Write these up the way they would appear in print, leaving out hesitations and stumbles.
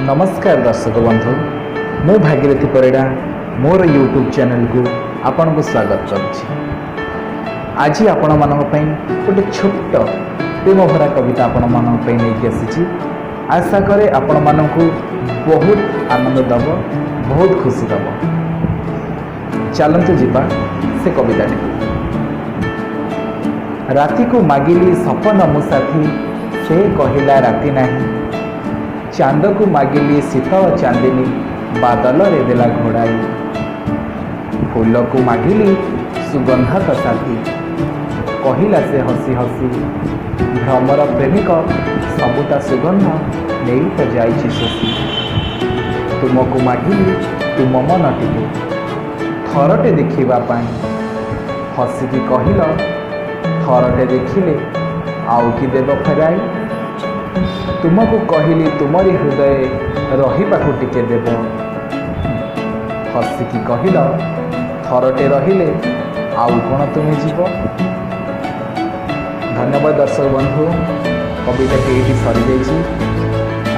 ନମସ୍କାର ଦର୍ଶକ ବନ୍ଧୁ, ମୁଁ ଭାଗୀରଥି ପରିଡ଼ା ମୋର ୟୁଟ୍ୟୁବ୍ ଚ୍ୟାନେଲକୁ ଆପଣଙ୍କୁ ସ୍ୱାଗତ କରୁଛି। ଆଜି ଆପଣମାନଙ୍କ ପାଇଁ ଗୋଟେ ଛୋଟ ପ୍ରେମଭରା କବିତା ଆପଣମାନଙ୍କ ପାଇଁ ନେଇକି ଆସିଛି। ଆଶା କରେ ଆପଣମାନଙ୍କୁ ବହୁତ ଆନନ୍ଦ ଦେବ, ବହୁତ ଖୁସି ଦେବ। ଚାଲନ୍ତୁ ଯିବା ସେ କବିତାଟିକୁ। ରାତିକୁ ମାଗିଲି ସପନ ମୁଁ ସାଥୀ, ସେ କହିଲା ରାତି ନାହିଁ। ଚାନ୍ଦକୁ ମାଗିଲି ଶୀତଳ ଚାନ୍ଦିନୀ, ବାଦଲରେ ଦେଲା ଘୋଡ଼ାଇ। ଫୁଲକୁ ମାଗିଲି ସୁଗନ୍ଧ ତ ସାଥୀ, କହିଲା ସେ ହସି ହସି, ଭ୍ରମର ପ୍ରେମିକ ସବୁ ତା ସୁଗନ୍ଧ ନେଇ ତ ଯାଇଛି ଶୋଷି। ତୁମକୁ ମାଗିଲି ତୁମ ମନଟିକୁ ଥରଟେ ଦେଖିବା ପାଇଁ, ହସିକି କହିଲ ଥରଟେ ଦେଖିଲେ ଆଉ କି ଦେବ ଫେରାଇ। ତୁମକୁ କହିଲି ତୁମରି ହୃଦୟରେ ରହିବାକୁ ଟିକେ ଦେବ, ହସିକି କହିଲ ଥରଟେ ରହିଲେ ଆଉ କ'ଣ ତୁମେ ଯିବ। ଧନ୍ୟବାଦ ଦର୍ଶକ ବନ୍ଧୁ, କବିତାଟି ଏଇଠି ସରିଯାଇଛି।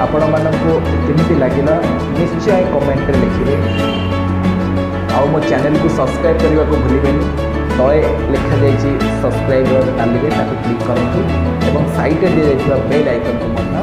ଆପଣମାନଙ୍କୁ କେମିତି ଲାଗିଲା ନିଶ୍ଚୟ କମେଣ୍ଟରେ ଲେଖିବେ ଆଉ ମୋ ଚ୍ୟାନେଲକୁ ସବସ୍କ୍ରାଇବ୍ କରିବାକୁ ଭୁଲିବେନି। ତଳେ ଲେଖାଯାଇଛି ସବସ୍କ୍ରାଇବର ନାଲିରେ, ତାକୁ କ୍ଲିକ୍ କରନ୍ତୁ ଏବଂ ସାଇଡ଼ରେ ଦିଆଯାଇଥିବା ବେଲ୍ ଆଇକନ୍କୁ ମଧ୍ୟ